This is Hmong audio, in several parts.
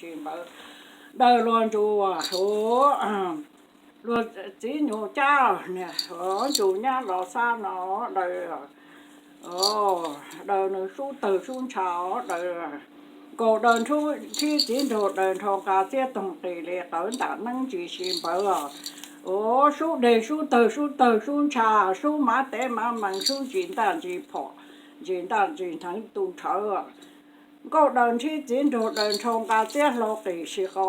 tsis npawv. Daws luag ntsug, luag txiv nyuj cab, luag ntsug nyab los xab no, daws daws nws sub tawg sub ntsha os, daws nkaus daws nrhib txiv nraug, daws nrho nqa txiab toog qis li qawv ntam neeb ntsis si npawv os. Sub deg sub tawg sub tawg sub ntsha, sub mav tev mav mees, sub ntsis ntaj ntsis phom, ntsis ntaj ntsis hneev tu nrhawv. Nkauj daws nrhib txiv nraug, daws nrho nqa txiab hlau qis si qo,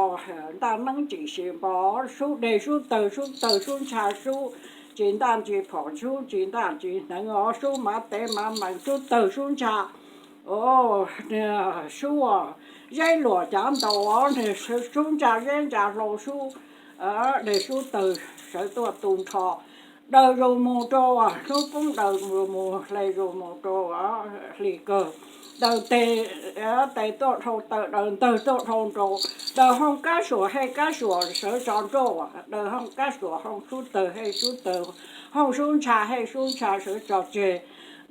ntaj neeb ntsis si npawv, sub deg sub tawg sub tawg sub ntsha, sub ntsis ntaj ntsis phom, sub ntsis ntaj ntsis hneev os, sub mav tev mav mees, sub tawg sub ntsha, sub zeb luam cav ntaus, sub ntsa zeb ntsa hlau, sub deg sub tawg sawv tuaj tu nrho. Daws zus mus rau hnub poob, daws zus mus hle zus mus rau hli kawg. Daws tes, tes tuaj dhau taw, daws ntawg tuaj dhau nraud, daws hooj kab suam hej kab suam sawv tso nrauj, daws hooj kab suam hooj sub tawg hej sub tawg, hooj sub ntsha hej sub ntsha sawv tso tseg.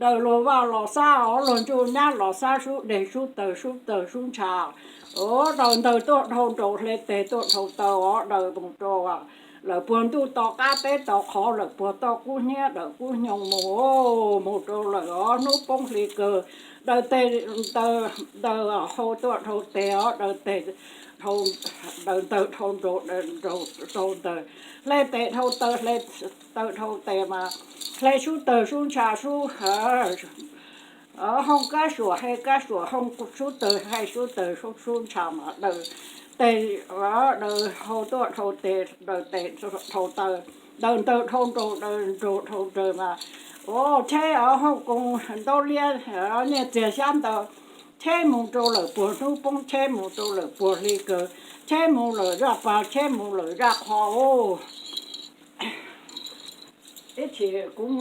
Daws luag vaj los xab os, luag ntsug nyab los xab, sub deg sub tawg sub tawg sub ntsha. Daws ntawg tuaj dhau nraud, hle tes tuaj dhau taw os, daws mus rau lawm puag ntuj to qab teb to qhov, lawm puag toj kub hnyiab lawm kub hnyoo mus, mus rau lawm os hnub poob hli kawg. Daws tes, daws hau tuaj dhau tes os, daws tes, daws ntawg dhau nraud, daws nraud dhau ntawg, hle tes dhau taw, hle taw dhau tes mas hle sub tawg sub ntsha sub, hooj kab suam hej kab suam, hooj sub tawg hej sub tawg, sub ntsha mas daws tes, daws hau tuaj dhau tes, daws tes dhau taw, daws ntawg dhau nraud, daws nraud dhau ntawg mas, o, cheb os hooj koos ntaub liab, nyiaj txiag xyab ntawv, cheb mus rau lawm puag hnub poob, cheb mus rau lawm puag hli kawg, cheb mus lawm zaj pag, cheb mus lawm zaj qhov. Ib chim kuv